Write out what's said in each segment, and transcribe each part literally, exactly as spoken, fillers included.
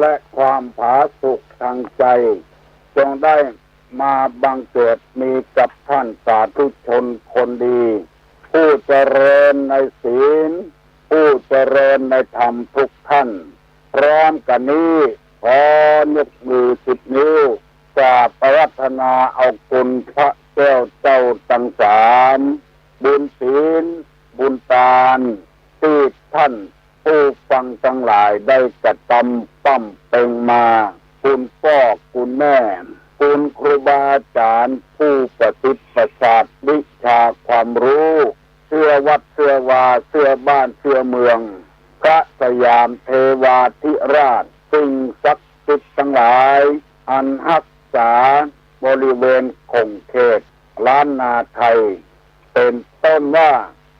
และความผาสุกทางใจ๋ จงได้มาบังเกิดมีกับท่านสาธุชนคนดี ผู้เจริญในศีล ผู้เจริญในธรรมทุกท่าน พร้อมกั๋นนี้ ขอยกมือสิบนิ้ว กราบอาราธนาเอาคุณพระแก้วเจ้าตังสาม บุญศีล บุญตาน ตี้ท่านผู้ฟังตังหลายได้กระทำบำเพ็งมา คุณป้อคุณแม่ คุณครูบาอาจ๋ารย์ผู้ประสิทธิ์ประสาทวิชาความรู้ เสื้อวัดเสื้อวา เสื้อบ้านเสื้อเมือง พระสยามเทวาธิราช สิ่งศักดิ์สิทธิ์ตังหลาย อันฮักษาบริเวณขงเขตล้านนาไทย เป๋นต้นว่า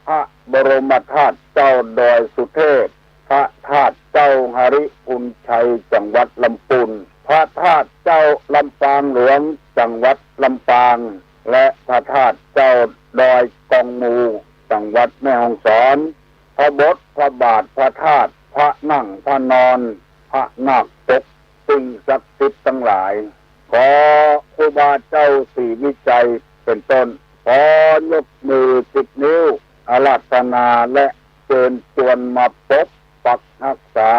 พระบรมธาตุเจ้าดอยสุเทพ พระธาตุเจ้าหริภุญชัย จังหวัดลำปูน พระธาตุเจ้าลำปางหลวง จังหวัดลำปาง และพระธาตุเจ้าดอยกองมู จังหวัดแม่ฮ่องสอน พระบท พระบาท พระธาตุ พระนั่ง พระนอน พระนาคปก สิ่งศักดิ์สิทธิ์ตังหลาย ขอครูบาเจ้าศรีวิชัยเป๋นต้น ขอยกมือสิบนิ้ว อาราธนาและเจิญจวนมาปกปักฮักษา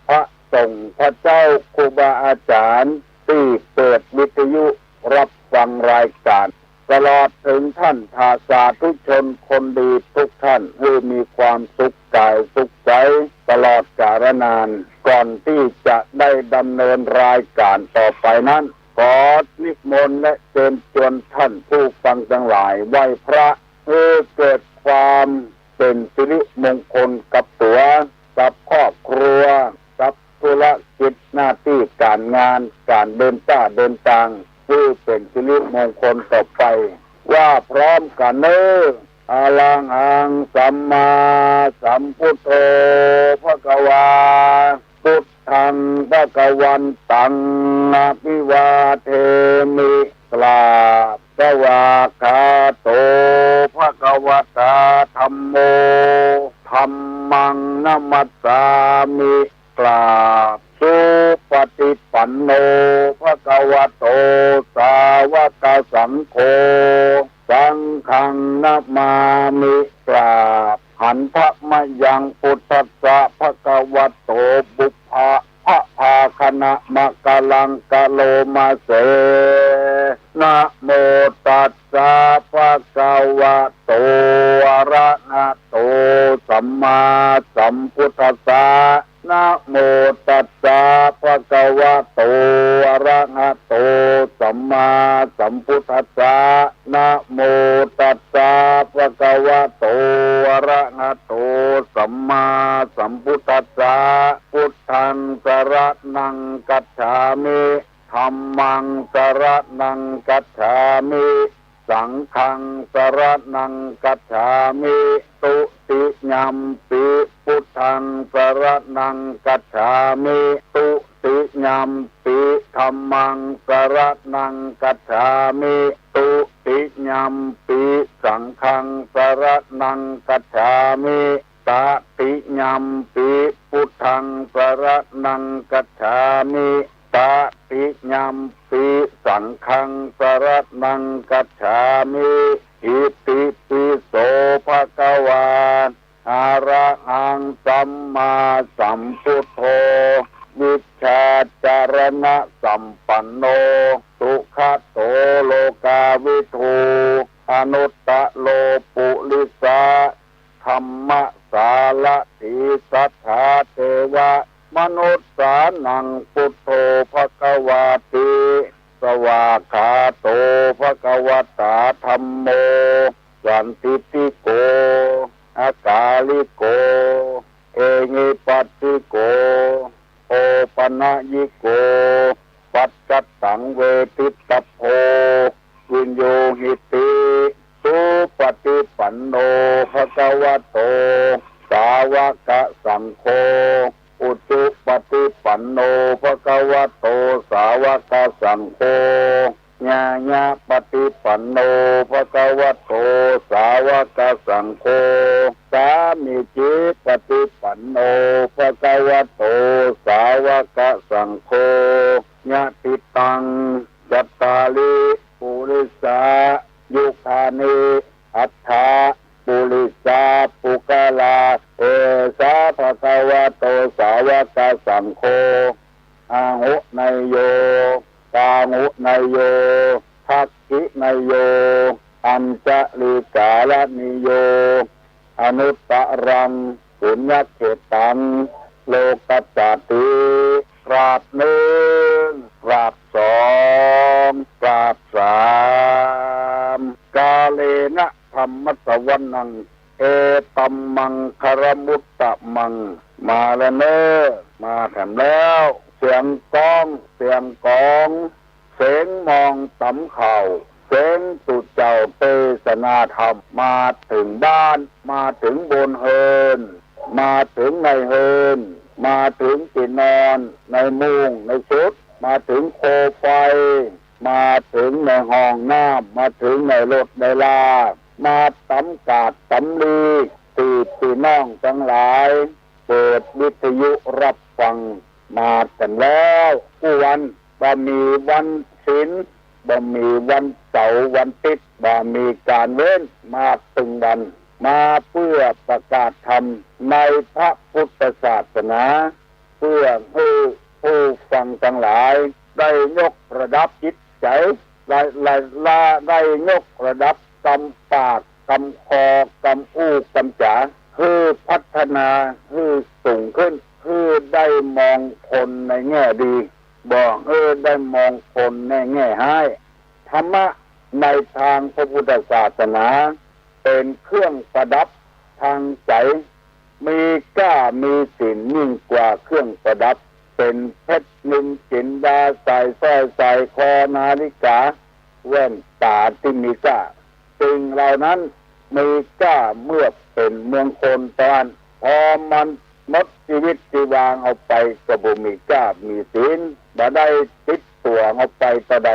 พระสงฆ์พระเจ้าครูบาอาจ๋ารย์ตี้เปิดวิทยุฮับฟังรายก๋าน ตลอดเถิงท่านสาธุชนคนดีทุกท่าน หื้อมีความสุขก๋ายสุขใจ๋ตลอดกาลนาน ก่อนตี้จะได้ดำเนินรายก๋านต่อไปนั้น ขอนิมนต์และเจิญจวนท่านผู้ฟังตังหลายไหว้พระ หื้อเกิดความเป๋นสิริมงคลกับตั๋ว กับครอบครัว กับธุรกิจหน้าตี้ก๋านงาน ก๋านเดินต้าเดินตาง หื้อเป๋นสิริมงคลต่อไป ว่าพร้อมกั๋นเน่อ อะระหังสัมมาสัมพุทโธภะคะวา พุทธังภะคะวันตัง อะภิวาเทมิ กราบ สวากขาโตภะคะวะตาธัมโม ธัมมังนะมัสสามิ กราบ สุปฏิปันโนภะคะวะโต สาวกสังโฆ สังฆังนะมามิ กราบ หันทะมะยังพุทธัสสะภะคะวะโต ปุพพะ พะพาคะนะมะกะลังกะโลมาเส นะโมตัสสะภะคะวะโต อะระหะโต สัมมาสัมพุทธัสสะ นะโมตัสสะภะคะวะโต อะระหะโต สัมมาสัมพุทธัสสะ นะโมตัสสะภะคะวะโต อะระหะโต สัมมาสัมพุทธัสสะ พุทธังสะระณังคัจฉามิ ธัมมังสะระณังคัจฉามิ สังฆังสะระณังคัจฉามิ ตุติยัมปิ พุทธังสะระณังคัจฉามิ ตุติยัมปิ ธัมมังสะระณังคัจฉามิ ตุติยัมปิ สังฆังสะระณังคัจฉามิ ตติยัมปิ พุทธังสะระณังคัจฉามิ ตติยัมปิ สังฆังสะระณังคัจฉามิ อิติปิโสภะคะวา อะระหังสัมมาสัมพุทโธ วิชชาจารณะสัมปันโน สุขะโตโลกาวิทู อนุตตะโรปุริสะ ธัมมะสารถี สัทธาเทวะมนุสสานัง พุทโธภะคะวาติ สวากขาโตภะคะวะตาธัมโม สันทิฏฐิโก อะกาลิโก เอหิปัสสิโก โอปะนะยิโก ปัจจัตตังเวทิตตะโพ วินยูหิติ สุปฏิปันโนภะคะวะโต สาวกสังโฆ อุจุปฏิปันโนภะคะวะโต สาวกสังโฆ ญาญาปฏิปันโนภะคะวะโต สาวกสังโฆ สามีจิปฏิปันโนภะคะวะโต สาวกสัง ภะคะวะโต สาวะกะสังโฆ อาหุเนยโย ปาหุเนยโย ทักขิเนยโย อัญชลีกาลนิโย อนุตตรัง ปุญญเขตตัง โลกัสสาติ กราบนึ่ง กราบสอง กราบสาม กาเลนะธัมมสวนัง เอตัมมังคลมุตตะมัง มาแล้วเน่อ มาแถมแล้ว เสียงก้อง เสียงก๋อง เสียงมองต๋ำข่าว เสียงตุ๊เจ้าเตสนาธรรม มาเถิงบ้าน มาเถิงบนเฮือน มาเถิงในเฮือน มาเถิงตี้นอน ในมุ้ง ในชุด มาเถิงโคมไฟ มาเถิงในห้องน้ำ มาเถิงในรถในลา มาต๋ำกาดต๋ำลี ตี้ปี้น้องตังหลาย เปิดวิทยุฮับฟัง มาแถมแล้ว กู้วัน บ่มีวันศีล บ่มีวันเสาร์วันอาทิตย์ บ่มีก๋านเว้น มาตึงวัน มาเปื้อประกาศธรรมในพระพุทธศาสนา เปื้อหื้อผู้ฟังตังหลาย ได้ยกระดับจิตใจ๋ ได้ ได้ ได้ยกระดับกำปาก กำคอ กำอู้ กำจ๋า หื้อพัฒนา หื้อสูงขึ้น หื้อได้มองคนในแง่ดี บ่หื้อได้มองคนในแง่ฮ้าย ธรรมะในตางพระพุทธศาสนา เป๋นเครื่องประดับตางใจ๋ มีก้ามีสินยิ่งกว่าเครื่องประดับ เป๋นเพชรนิลจินดา สร้อยสร้อย สร้อยคอ นาฬิกา แว่นต๋าตี้มีก้า สิ่งเหล่านั้นมีก้าเมื่อเป๋นมงคลต๋อน พอมันหมดจีวิตจีวาออกไปก็บ่มีก้ามีสิน บ่ได้ติดตั๋วออกไปเต้าใด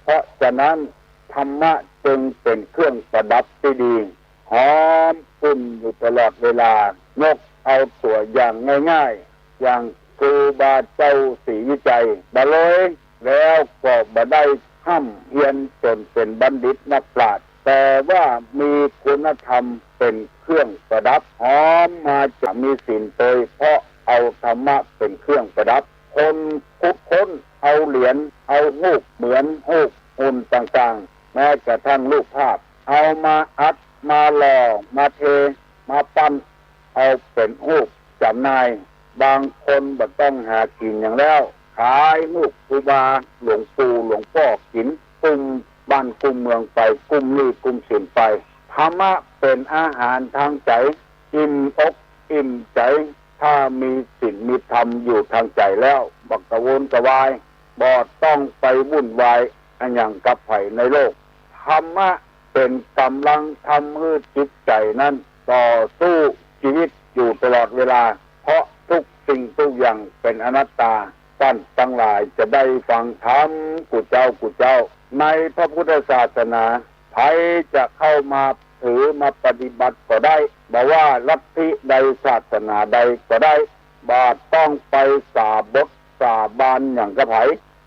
เพราะฉะนั้นธรรมะจึงเป๋นเครื่องประดับตี้ดี หอมกลุ่มอยู่ตลอดเวลา ยกเอาตั๋วอย่างง่ายๆ อย่างครูบาเจ้าศรีวิชัย บ่รวยแล้วก็บ่ได้ฮ่ำเฮียนจ๋นเป๋นบัณฑิตนักปราชญ์ แต่ว่ามีคุณธรรมเป๋นเครื่องประดับ หอมมาจากมีศีลโตย เพราะเอาธรรมะเป๋นเครื่องประดับ คนขุดค้นเอาเหรียญ เอาฮูปเหมือน ฮูปหุ่นต่างๆ แม้กระทั่งรูปภาพ เอามาอัด มาหล่อ มาเท มาปั้น เอาเป๋นฮูปจ๋ำหน่าย บางคนบ่ต้องหากิ๋นหยังแล้ว ขายฮูปครูบาหลวงปู่หลวงป้อกิ๋น กุ้มบ้านกุ้มเมืองไป กุ้มหนี้กุ้มสินไป ธรรมะเป๋นอาหารตางใจ๋ อิ่มอกอิ่มใจ๋ ถ้ามีศีลมีธรรมอยู่ตางใจ๋แล้ว บ่กระวนกระวาย บ่ต้องไปวุ่นวายอะหยังกับใผในโลก ธรรมะเป๋นก๋ำลังทำหื้อจิตใจ๋นั้นต่อสู้จีวิตอยู่ตลอดเวลา เพราะทุกสิ่งทุกอย่างเป๋นอนัตตา ต้านตังหลายจะได้ฟังธรรมกู้เจ๊ากู้เจ๊า ในพระพุทธศาสนา ใผจะเข้ามาถือมาปฏิบัติก็ได้ บ่ว่าลัทธิใดศาสนาใดก็ได้ บ่ต้องไปสาบส สาบานหยังกับใผ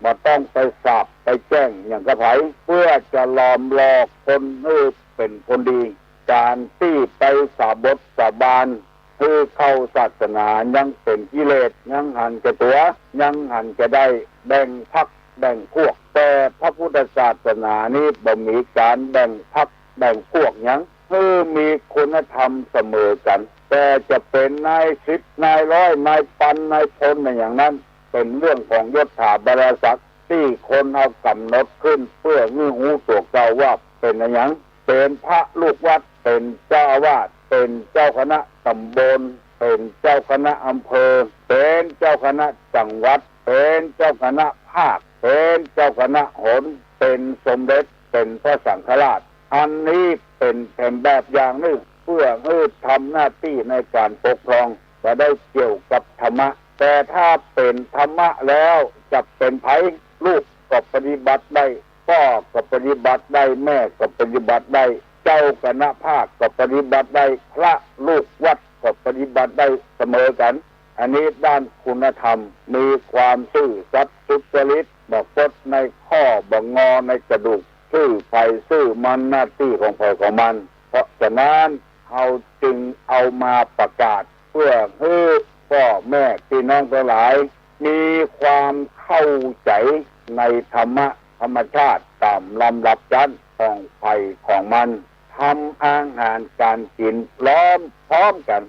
บ่ต้องไปสาปไปแจ้งหยังกับใผ เปื้อจะหลอมหลอกคนหื้อเป๋นคนดี ก๋านตี้ไปสาบส สาบานหื้อเข้าศาสนายังเป๋นกิเลส ยังหันแก่ตั๋ว ยังหันแก่ได้ แบ่งพรรคแบ่งพวก แต่พระพุทธศาสนานี้บ่มีก๋านแบ่งพรรคแบ่งพวกหยัง หื้อมีคุณธรรมเสมอกั๋น แต่จะเป๋นนายสิบ นายร้อย นายพัน นายพล อะหยังนั้น เป๋นเรื่องของยศถาบรรดาศักดิ์ ตี้คนเฮากำหนดขึ้นเปื้อหื้อฮู้ตั๋วเก่าว่าเป๋นอะหยัง เป๋นพระลูกวัด เป๋นเจ้าอาวาส เป๋นเจ้าคณะต๋ำบล เป๋นเจ้าคณะอำเภอ เป๋นเจ้าคณะจังหวัด เป๋นเจ้าคณะภาค เป๋นเจ้าคณะหน เป๋นสมเด็จ เป๋นพระสังฆราช อันนี้เป๋นแผนแบบอย่างนึ่ง เปื้อหื้อทำหน้าตี้ในก๋านปกครอง บ่ได้เกี่ยวกับธรรมะ แต่ถ้าเป๋นธรรมะแล้วจะเป๋นใผ ลูกก็ปฏิบัติได้ ป้อก็ปฏิบัติได้ แม่ก็ปฏิบัติได้ เจ้าคณะภาคก็ปฏิบัติได้ พระลูกวัดก็ปฏิบัติได้เสมอกั๋น อันนี้ด้านคุณธรรม มีความซื่อสัตย์สุจริต บ่ฟดในข้อ บ่งอในกระดูก ซื่อใผซื่อมัน หน้าตี้ของใผของมัน เพราะฉะนั้นเฮาจึงเอามาประกาศ เปื้อหื้อป้อแม่ปี้น้องตังหลายมีความเข้าใจ๋ในธรรมะธรรมชาติต๋ามลำดับจั๊นของใผของมัน ทำอาหารก๋านกิ๋นพร้อมๆ กั๋น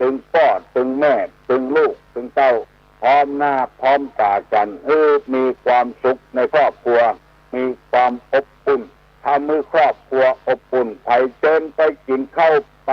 ตึงป้อ ตึงแม่ ตึงลูก ตึงเต้า พร้อมหน้าพร้อมต๋ากั๋น หื้อมีความสุขในครอบครัว มีความอบอุ่น ทำหื้อครอบครัวอบอุ่น ใผเจิญไปกิ๋นข้าว ไป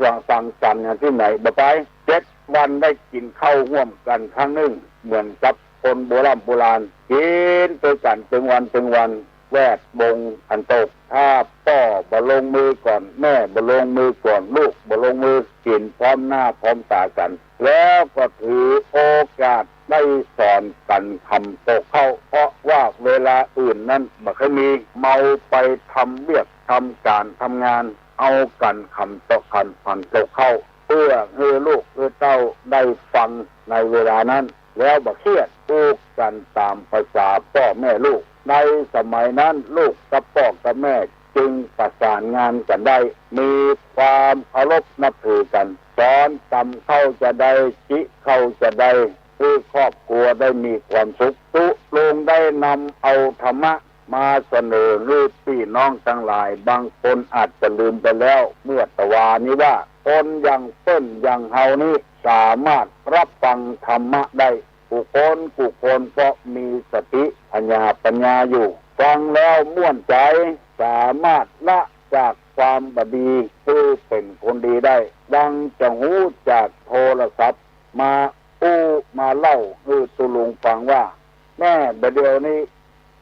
สังสรรค์กั๋นตี้ไหน บ่ไป เจ็ดวันได้กิ๋นข้าวฮ่วมกั๋นครั้งนึ่ง เหมือนกับคนโบร่ำโบราณ กิ๋นตวยกั๋นตึงวันตึงวัน แวดวงอันตก ถ้าป้อบ่ลงมือก่อน แม่บ่ลงมือก่อน ลูกบ่ลงมือ กิ๋นพร้อมหน้าพร้อมต๋ากั๋น แล้วก็ถือโอกาสได้สอนกั๋นกำโตเข้า เพราะว่าเวลาอื่นนั้นบ่ค่อยมี เมาไปทำเวียกทำก๋านทำงาน เอากั๋นกำโต กำกำโตเข้า เปื้อหื้อลูกหื้อเต้าได้ฟังในเวลานั้น แล้วบ่เครียด อู้กั๋นต๋ามภาษาป้อแม่ลูก ในสมัยนั้นลูกกับป้อกับแม่จึงประสานงานกั๋นได้ มีความเคารพนับถือกั๋น สอนกำเข้าจาใด จิเข้าจาใด หื้อครอบครัวได้มีความสุข ตุ๊ลุงได้นำเอาธรรมะมาเสนอหื้อปี้น้องตังหลาย บางคนอาจจะลืมไปแล้ว เมื่อตะวานี้ว่า คนอย่างเปิ้นอย่างเฮานี้สามารถรับฟังธรรมะได้ กู้คนกู้คน เพราะมีสติผญาปัญญาอยู่ ฟังแล้วม่วนใจ๋ สามารถละจากความบ่ดี หื้อเป๋นคนดีได้ ดังจะฮู้จากโทรศัพท์มาอู้มาเล่าหื้อตุ๊ลุงฟังว่า แม่บ่าเดี่ยวนี้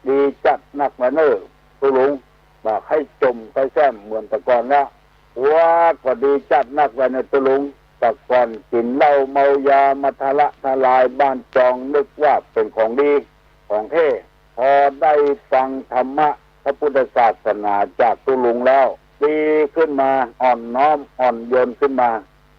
ดีจัดนักแลเน่อตุ๊ลุง บ่ใค่จ่มใค่แซ่มเหมือนตะก่อนแล้ว ผัวก็ดีจัดนักแลเน่อตุ๊ลุง ตะก่อนกิ๋นเหล้าเมายามาทะละทลายบ้านจอง นึกว่าเป๋นของดีของแท้ พอได้ฟังธรรมะพระพุทธศาสนาจากตุ๊ลุงแล้ว ดีขึ้นมา อ่อนน้อมอ่อนโยนขึ้นมา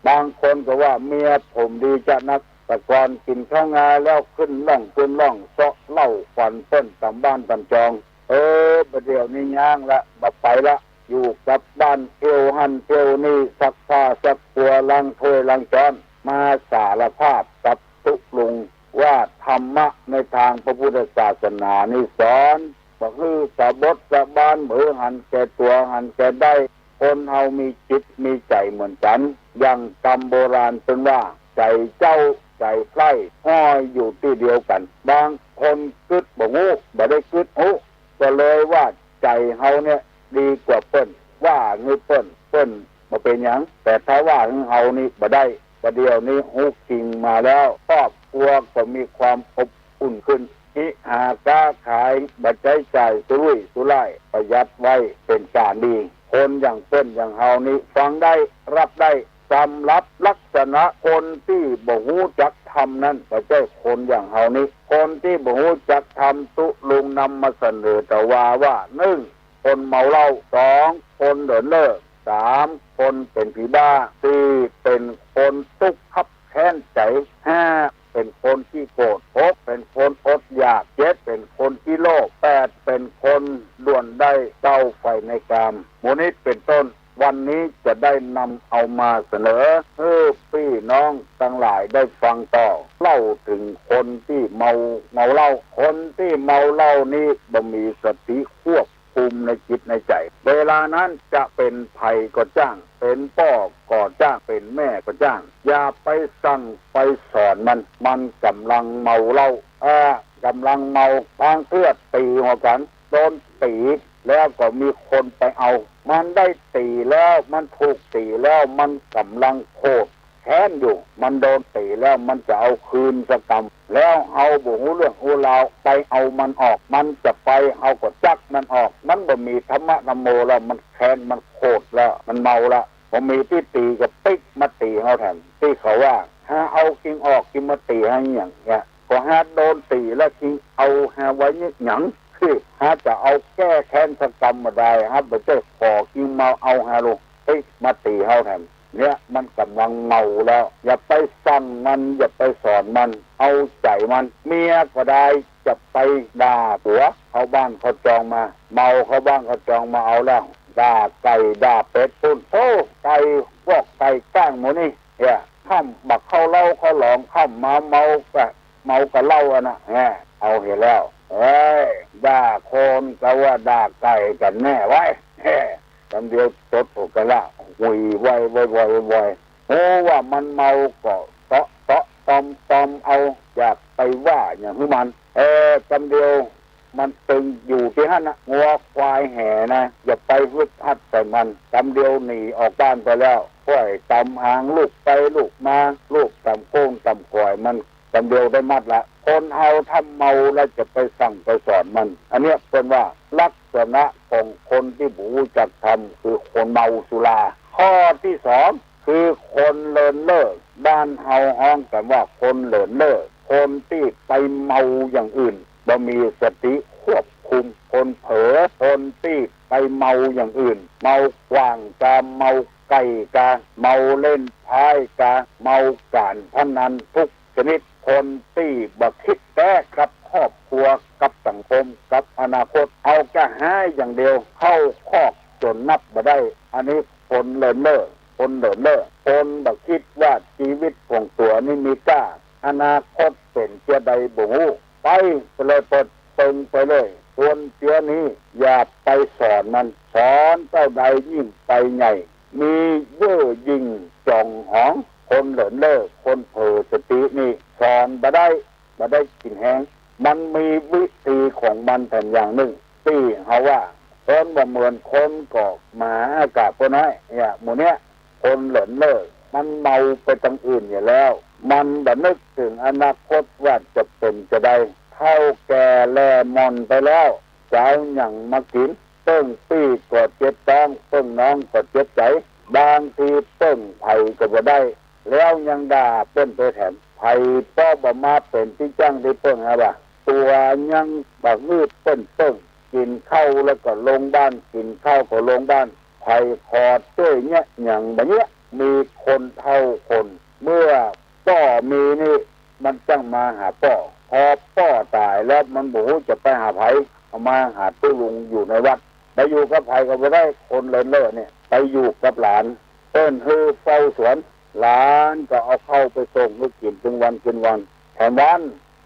บางคนก็ว่าเมียผมดีจัดนัก ตะก่อนกิ๋นข้าวงาแล้วขึ้นล่องขึ้นล่อง เซาะเหล้าขวัญเปิ้นต๋ามบ้านต๋ามจอง เออ บ่าเดี่ยวนี้ย้างละ บ่ไปละ อยู่กับบ้านเที่ยวหั้นเที่ยวนี่ ซักผ้าซักปัว ล้างถ้วยล้างจ๊อน มาสารภาพกับตุ๊ลุงว่าธรรมะในทางพระพุทธศาสนานี้สอน บ่หื้อสะบดสะบาน บ่หื้อหันแก่ตั๋วหันแก่ได้ คนเฮามีจิตมีใจ๋เหมือนกั๋น อย่างกำโบราณเปิ้นว่า ใจ๋เจ้าใจ๋ใคร่ห้อยอยู่ตี้เดียวกั๋น บางคนกึ๊ดบ่ฮู้ บ่ได้กึ๊ดฮู้ ก็เลยว่าใจ๋เฮาเนี่ยดีกว่าเปิ้น ว่าหื้อเปิ้น เปิ้นบ่เป๋นหยัง แต่ถ้าว่าหื้อเฮานี่บ่ได้ บ่าเดี่ยวนี้ฮู้จริงมาแล้ว ครอบครัวก็มีความอบอุ่นขึ้น คิหาก๊าขาย บ่ใจ๊จ่ายสุรุ่ยสุร่าย ประหยัดไว้เป๋นก๋านดี คนอย่างเปิ้นอย่างเฮานี้ฟังได้ รับได้ สำหรับลักษณะคนตี้บ่ฮู้จักธรรมนั้น บ่ใจ้คนอย่างเฮานี้ คนตี้บ่ฮู้จักธรรม ตุ๊ลุงนำมาเสนอตะวาว่า นึ่ง คนเมาเหล้า สอง คนเดินเล่อ สาม คนเป๋นผีบ้า สี่ เป๋นคนตุ๊กข์คับแค้นใจ๋ ห้า เป๋นคนขี้โกรธ หก เป๋นคนอดอยาก เจ็ด เป๋นคนขี้โลภ แปด เป๋นคนด่วนได้เศร้าใฝ่ในกาม หมู่นี้เป๋นต้น วันนี้จะได้นำเอามาเสนอหื้อปี้น้องตังหลายได้ฟังต่อ เล่าเถิงคนตี้เมา เมาเหล้า คนตี้เมาเหล้านี้บ่มีสติควบ คุมในจิตในใจ๋ เวลานั้นจะเป๋นใผก็จ้าง เป๋นป้อก็จ้าง เป๋นแม่ก็จ้าง อย่าไปสั่งไปสอนมัน มันก่ำลังเมาเหล้า อ่า ก่ำลังเมา บางเทื่อตี๋หัวกั๋น โดนตี๋แล้วก็มีคนไปเอา มันได้ตี๋แล้ว มันถูกตี๋แล้ว มันก่ำลังโขด แค้นอยู่ มันโดนตี๋แล้ว มันจะเอาคืนสักกำ แล้วเฮาบ่ฮู้เรื่องฮู้ราว ไปเอามันออก มันจะไป เฮาก็จักมันออก มันบ่มีธรรมะธรรมโมแล้ว มันแค้น มันโขดแล้ว มันเมาแล้ว บ่มีตี้ตี๋ก็ปิ๊กมาตี๋เฮาแถม ตี้เขาว่า หาเอากิ่งออกกิ่งมาตี๋หาหยังเนี่ย ก็หาโดนตี๋แล้วกิ่งเอาหาไว้เนี่ยหยัง ตี้หาจะเอาแก้แค้นสักกำบ่ได้ หาบ่ใจ้ขอกิ่งมาเอาหาลูก ปิ๊กมาตี๋เฮาแถม เนี่ยมันก่ำลังเมาแล้ว อย่าไปสั่งมัน อย่าไปสอนมัน เอาใจ๋มัน เมียก็ได้ จะไปด่าผัว เข้าบ้านเข้าจองมา เมาเข้าบ้านเข้าจองมาเอาแล้ว ด่าไก่ด่าเป็ดปู้น โธ่ ไก่วอกไก่ก้างหมู่นี้ เนี่ย ค่ำบ องค่ำมาเมากะ เมากะเหล้าอันน่ะ แฮ่ เอาเหียแล้ว เฮ้ย ด่าคนกะว่าด่าไก่กั๋นแน่ไว้ย แฮ่ กำเดียวตดออกกะละ หุยไวไวไวไว โอ้ ว่ามันเมาก็เตาะเตาะตอมตอมเอา อย่าไปว่าหยังหื้อมัน เออ กำเดียว มันตึงอยู่ตี้หั้นนะ งัวควายแห่นะ อย่าไปฮึดฮัดใส่มัน กำเดียวหนีออกบ้านไปแล้ว ค่อยต๋ามหางลูกไปลูกมา ลูกต๋ามโก้งต๋ามข่อยมัน กำเดียวได้หมดละ คนเฮาถ้าเมาแล้วจะไปสั่งไปสอนมัน อันเนี้ยเปิ้นว่าลักษณะของคนตี้บ่ฮู้จักธรรม คือคนเมาสุรา ข้อตี้สอง คือคนเลินเล่อ บ้านเฮาฮ้องกั๋นว่าคนเลินเล่อ คนตี้ไปเมาอย่างอื่น บ่มีสติควบคุม คนเผลอ คนตี้ไปเมาอย่างอื่น เมากว่างกา เมาไก่กา เมาเล่นไพ่กา เมาก๋านพนันทุกชนิด คนตี้บ่คิดแต๊กับครอบครัว กับสังคม กับอนาคต เอากะหาอย่างเดียว เข้าคอกจ๋นนับบ่ได้ อันนี้คนเลินเล่อ คนเลินเล่อ คนบ่คิดว่าจีวิตของตั๋วนี้มีก้า อนาคตเป๋นจาใดบ่ฮู้ ไป ไปเลย เปิดเปิงไปเลย คนเจื้อนี้อย่าไปสอนมัน สอนเต้าใดยิ่งไปใหญ่ มีเย่อหยิ่งจ๋องหอง คนเลินเล่อ คนเผลอสตินี่ สอนบ่ได้ บ่ได้กิ๋นแฮง มันมีวิธีของมันแถมอย่างนึ่ง ตี้เฮาว่า คนบ่เหมือนคนก็หมาอากาศป้อน้อย เนี่ย หมู่เนี้ย คนเลินเล่อ มันเมาไปตางอื่นอยู่แล้ว มันบ่นึกเถิงอนาคตว่าจะเป๋นจาใด เฒ่าแก่แหล่หม่อนไปแล้ว จะเอาหยังมากิ๋น เปิ้งปี้ก็เจ็บต๊อง เปิ้งน้องก็เจ็บใจ๋ บางทีเปิ้งใผก็บ่ได้ แล้วยังด่าเปิ้นไปแถม ใผป้อบ่มาเป๋นตี้จั้งตี้เปิ้งฮะบ่า ตั๋วยังบ่หื้อเปิ้นเปิ้ง กิ๋นข้าวแล้วก็ลงบ้าน กิ๋นข้าวก็ลงบ้าน ใผขอจ้วยเยียะหยังบ่เยียะ มีคนเฒ่าคน เมื่อป้อมีนี่ มันจั้งมาหาป้อ พอป้อต๋ายแล้วมันบ่ฮู้จะไปหาใผ เอามาหาตุ๊ลุงอยู่ในวัด ไปอยู่กับใผก็บ่ได้ คนเลินเล่อเนี่ย ไปอยู่กับหลาน เปิ้นหื้อเฝ้าสวน หลานก็เอาข้าวไปส่งหื้อกิ๋นตึงวันตึงวัน แถมวัน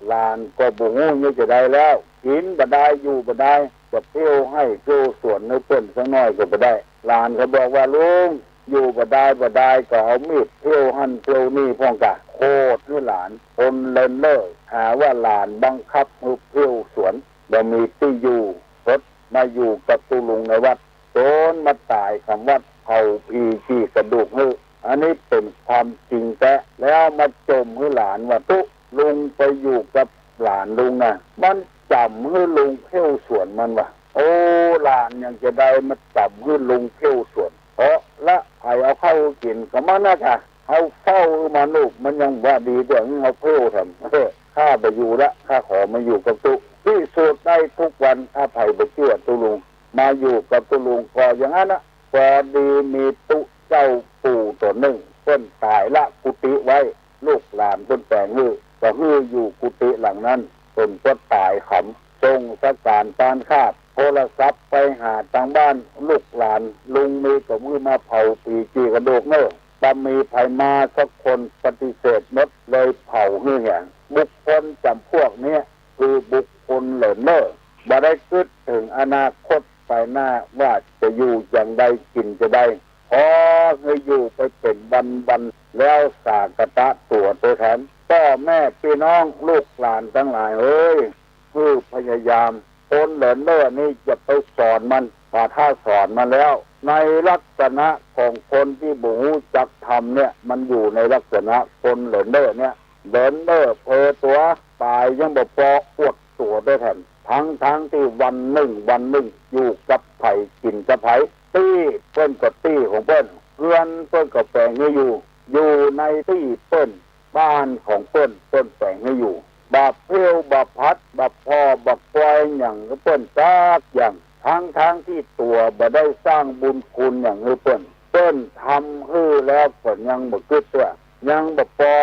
หลานก็บ่ฮู้จะจาใดแล้ว กิ๋นบ่ได้ อยู่บ่ได้ จะเที่ยวไฮ่เที่ยวสวนหื้อเปิ้นสักหน้อยก็บ่ได้ หลานก็บอกว่า ลุง อยู่บ่ได้บ่ได้ ก็เอามีดเที่ยวหั้นเที่ยวนี่พ่องกะ โขดหื้อหลาน คนเลินเล่อ หาว่าหลานบังคับหื้อเที่ยวสวน บ่มีตี้อยู่ สดมาอยู่กับตุ๊ลุงในวัด จ๋นมาต๋ายขำวัด เผาผีจี่กระดูกหื้อ อันนี้เป๋นความจริงแต๊ แล้วมาจ่มหื้อหลานว่า ตุ๊ลุงไปอยู่กับหลานลุงนะ มันจ๋ำหื้อลุงเที่ยวสวนมันว่า โอ้ หลานยังจาใดมาจ๋ำหื้อลุงเที่ยวสวน เพราะละใผเอาข้าวหื้อกิ๋นก็มันนะกะ เฮาเฝ้าหื้อมันลูก มันยังว่าดีกว่าหื้อเฮาเที่ยวแถม เออ ข้าบ่อยู่ละ ข้าขอมาอยู่กับตุ๊ พิสูจน์ได้ทุกวัน ถ้าใผบ่เจื้อตุ๊ลุง มาอยู่กับตุ๊ลุงก็อย่างนั้นนะ พอดีมีตุ๊เจ้าปู่ต๋นนึ่ง เปิ้นต๋ายละกุฏิไว้ ลูกหลานเปิ้นแป๋งหื้อ ก็หื้ออยู่กุฏิหลังนั้น เปิ้นก็ต๋ายขำ ส่งสก๋านตานคาบ โทรศัพท์ไปหาตางบ้าน ลูกหลานลุงมีก็หื้อมาเผาผีจี่กระดูกเน่อ บ่มีใผมาสักคน ปฏิเสธหมด เลยเผาหื้อแหง บุคคลจ๋ำพวกเนี้ย คือบุคคลเลินเล่อ บ่ได้กึ๊ดเถิงอนาคตไปหน้าว่าจะอยู่อย่างใดกิ๋นจาใด ขอหื้ออยู่ไปเป๋นวันๆ แล้วสากตะตั๋วไปแถม ป้อแม่ปี้น้องลูกหลานตังหลายเอย หื้อพยายาม คนเลินเล่อนี่อย่าไปสอนมัน ว่าถ้าสอนมันแล้ว ในลักษณะของคนตี้บ่ฮู้จักธรรมเนี่ย มันอยู่ในลักษณะคนเลินเล่อเนี่ย เลินเล่อเผลอตั๋ว ต๋ายยังบ่ปออดตั๋วตวยแถม ทั้งๆ ตี้วันนึ่งวันนึ่งอยู่กับใผกิ๋นกับใผ ตี้เปิ้นก็ตี้ของเปิ้น เฮือนเปิ้นก็แป๋งหื้ออยู่ อยู่ในตี้เปิ้น บ้านของเปิ้น เปิ้นแป๋งหื้ออยู่ บ่าเพลวบ่าพัด บ่าผ่อบ่าคอยหยังหื้อเปิ้นสักอย่าง ทั้งๆ ตี้ตั๋วบ่ได้สร้างบุญคุณหยังหื้อเปิ้น เปิ้นทำหื้อแล้วก็ยังบ่กึ๊ดเตื้อ ยังบ่ปอ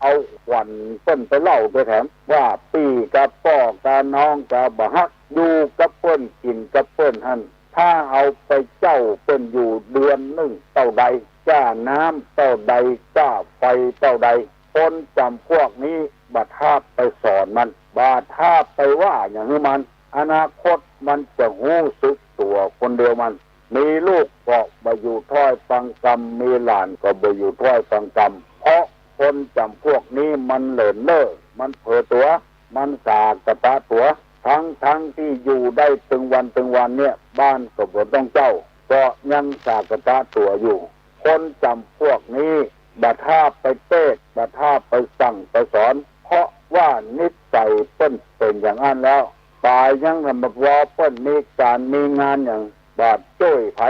เอาขวัญเปิ้นไปเล่าตวยแถม ว่าปี้กาป้อกาน้องกาบ่ฮัก อยู่กับเปิ้นกิ๋นกับเปิ้นหั้น ถ้าเฮาไปเจ้าเปิ้นอยู่เดือนนึ่งเต้าใด ก้าน้ำเต้าใด ก้าไฟเต้าใด คนจ๋ำพวกนี้บ่ถ้าไปสอนมัน บ่ถ้าไปว่าหยังหื้อมัน อนาคตมันจะฮู้สึกตั๋วคนเดียวมัน มีลูกก็บ่อยู่ถ้อยฟังกำ มีหลานก็บ่อยู่ถ้อยฟังกำ เพราะคนจ๋ำพวกนี้มันเหลินเล่อ มันเผลอตั๋ว มันสากะตะตั๋ว ตึงๆ ตี้อยู่ได้ตึงวันตึงวันเนี่ย บ้านก็บ่ต้องเจ้า ก็ยังสากะตะตั๋วอยู่ คนจ๋ำพวกนี้บ่ถ้าไปเตศน์ บ่ถ้าไปสั่งไปสอน เพราะว่านิสัยเปิ้นเป๋นอย่างอั้นแล้ว ป๋ายยังบ่พอ เปิ้นมีก๋านมีงานหยัง บ่จ้วยใผ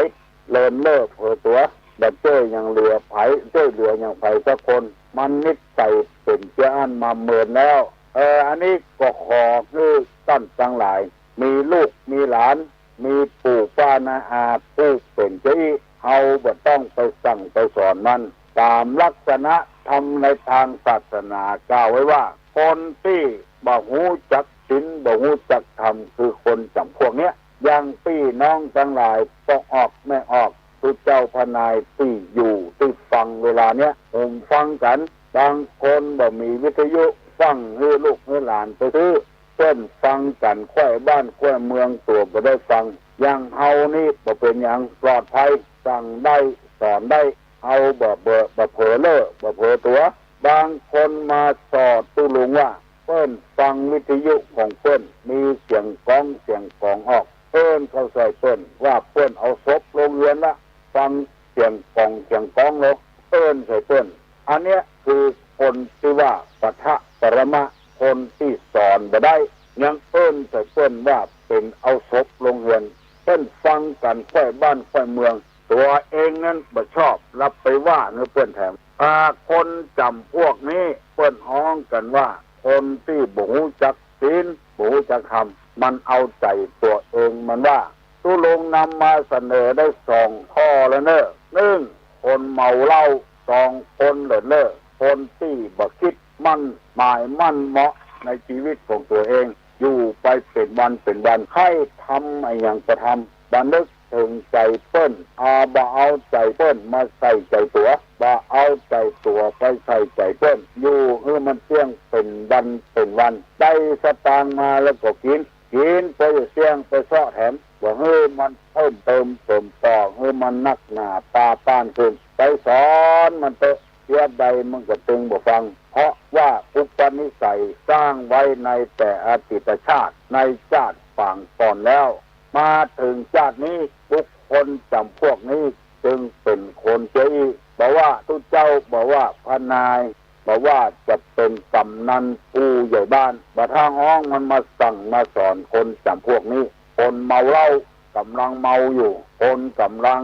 เหลินเล่อเผลอตั๋ว บ่จ้วยหยังเหลือใผ จ้วยเหลือหยังใผสักคน มันนิสัยเป๋นเจ้าอั้นมาเมินแล้ว เออ อันนี้ก็ขอหื้อต้านตังหลาย มีลูกมีหลาน มีปู่ป้าน้าอาผู้เป๋นเจ้าอี้ เฮาบ่ต้องไปสั่งไปสอนมัน ต๋ามลักษณะธรรมในตางศาสนากล่าวไว้ว่า คนตี้บ่ฮู้จักศีล บ่ฮู้จักธรรม คือคนจ๋ำพวกเนี้ย อย่างปี้น้องตังหลาย ป้อออกแม่ออก ตุ๊เจ้าพระนายตี้อยู่ตี้ฟังเวลาเนี้ย หุมฟังกั๋น บางคนบ่มีวิทยุฟัง หื้อลูกหื้อหลานไปซื้อ เปิ้นฟังกั๋นไขว้บ้านไขว้เมือง ตั๋วบ่ได้ฟัง อย่างเฮานี่บ่เป๋นหยัง ปลอดภัย สั่งได้ สอนได้ เฮาบ่เบอ บ่เผลอเล่อ บ่เผลอตั๋ว บางคนมาส่อตุ๊ลุงว่า เปิ้นฟังวิทยุของเปิ้น มีเสียงก๊องเสียงก๋องออก เปิ้นเข้าใส่เปิ้นว่าเปิ้นเอาศพลงเฮือนละ ฟังเสียงก๋องเสียงก๊องแล้ว เปิ้นใส่เปิ้น อันเนี้ยคือคนตี้ว่าปะทะปะรมะ คนตี้สอนบ่ได้ ยังเปิ้นใส่เปิ้นว่าเป๋นเอาศพลงเฮือน เปิ้นฟังกั๋นไขว้บ้านไขว้เมือง ตั๋วเองนั้นบ่ชอบ ละไปว่าหื้อเปิ้นแถม อ่า คนจ๋ำพวกนี้เปิ้นฮ้องกั๋นว่า คนตี้บ่ฮู้จักศีล บ่ฮู้จักธรรม มันเอาใจ๋ตั๋วเอง มันว่า ตุ๊ลุงนำมาเสนอได้สองข้อแล้วเน่อ นึ่ง คนเมาเหล้า สอง คนเหลินเล่อ คนตี้บ่กึ๊ดมั่นหมายมั่นเหมาะในจีวิตของตั๋วเอง อยู่ไปเป๋นวันเป๋นวัน ใค่ทำอะหยังก็ทำ บ่นึกเถิงใจ๋เปิ้น อ่า บ่เอาใจ๋เปิ้นมาใส่ใจ๋ตั๋ว บ่เอาใจ๋ตั๋วไปใส่ใจ๋เปิ้น อยู่หื้อมันเสี้ยงเป๋นวันเป๋นวัน ได้สตางค์มาแล้วก็กิ๋น กิ๋นไปเสี้ยงไปเซาะแถม บ่หื้อมันเพิ่มเติมเติมต่อ หื้อมันนักหนาต๋าต้านขึ้น ไปสอนมันเต๊อะ เสียใดมันก็ตึงบ่ฟัง เพราะว่าอุปนิสัยสร้างไว้ในแต่อดีตชาติ ในจาติปางก่อนแล้ว มาเถิงจาตินี้ บุคคลจ๋ำพวกนี้จึงเป๋นคนเจ้าอี้ บ่ว่าตุ๊เจ้า บ่ว่าพระนาย บ่ว่าจะเป๋นก๋ำนันผู้ใหญ่บ้าน บ่ถ้าฮ้องมันมาสั่งมาสอนคนจ๋ำพวกนี้ คนเมาเหล้า ก๋ำลังเมาอยู่ คนก๋ำลัง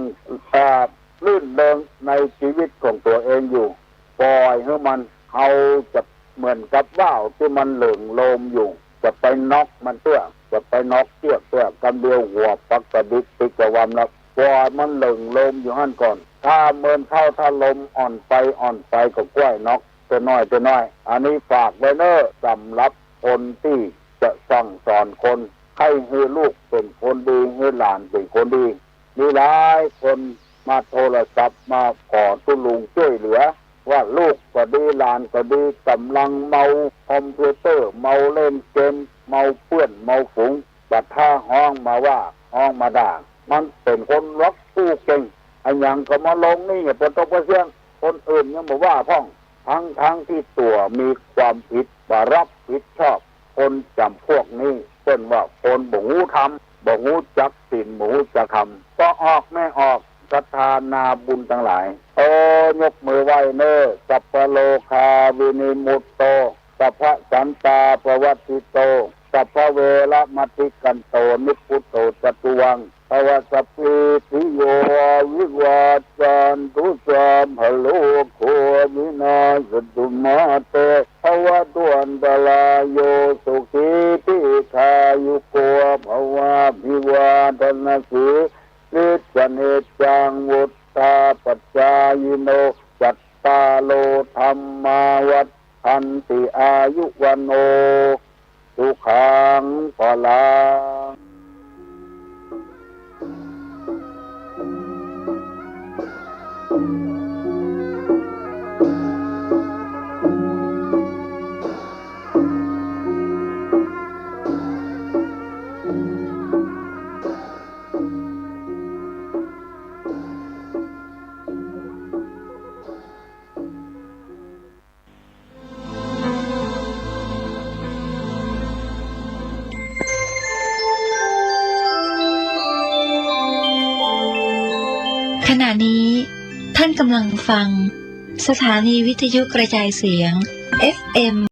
อ่า รื่นเริงในจีวิตของตั๋วเองอยู่ ป่อยหื้อมัน เฮาจะเหมือนกับว่าวตี้มันเหลิงโลมอยู่ จะไปน็อกมันเตื้อ จะไปน็อกเสี้ยงเตื้อ กำเดียวหัวปักกระดิกติดกระวำแล้ว ป่อยมันเหลิงโลมอยู่หั้นก่อน ถ้าเมินเข้า ถ้าลมอ่อนไปอ่อนไปก็ก้อยน็อกเตื้อน้อยเตื้อน้อย อันนี้ฝากไว้เน่อ สำหรับคนตี้จะสั่งสอนคน ใค่หื้อลูกเป๋นคนดี หื้อหลานเป๋นคนดี มีหลายคนมาโทรศัพท์มาขอตุ๊ลุงจ้วยเหลือ ว่าลูกก็ดี หลานก็ดี ก๋ำลังเมาคอมพิวเตอร์ เมาเล่นเกม เมาเปื้อน เมาฝูง บ่ถ้าฮ้องมาว่า ฮ้องมาด่า มันเป๋นคนล็อกตู้เก่ง อะหยังก็มาลงนี่ บ่ตกบ่เสี้ยง คนอื่นยังบ่ว่าพ่อง ทั้งๆ ตี้ตั๋วมีความผิด บ่รับผิดชอบ คนจ๋ำพวกนี้เปิ้นว่าคนบ่ฮู้ธรรม บ่ฮู้จักศีล บ่ฮู้จักธรรม ป้อออกแม่ออก ศรัทธานาบุญตังหลาย เออ ยกมือไหว้เน่อ สัพพะโรคาวินิมุตโต สัพพะสันตาปวัตติโต สัพพะเวระมะติกันโต นิพพุตโต จัตตุวัง ภะวะ สัพพีติโย วิวัชชันตุ สัพพะโรโค วินัสสะตุ มาเต ภะวัตวันตะราโย สุขี ทีฆายุโก ภะวะ อภิวาทะนะสีลิสสะเนจจัง วุฑฒาปะจายิโน จัตตาโร ธัมมา วัฑฒันติ อายุ วัณโณ สุขัง พะลัง ขณะนี้ท่านกำลังฟังสถานีวิทยุกระจายเสียง เอฟเอ็ม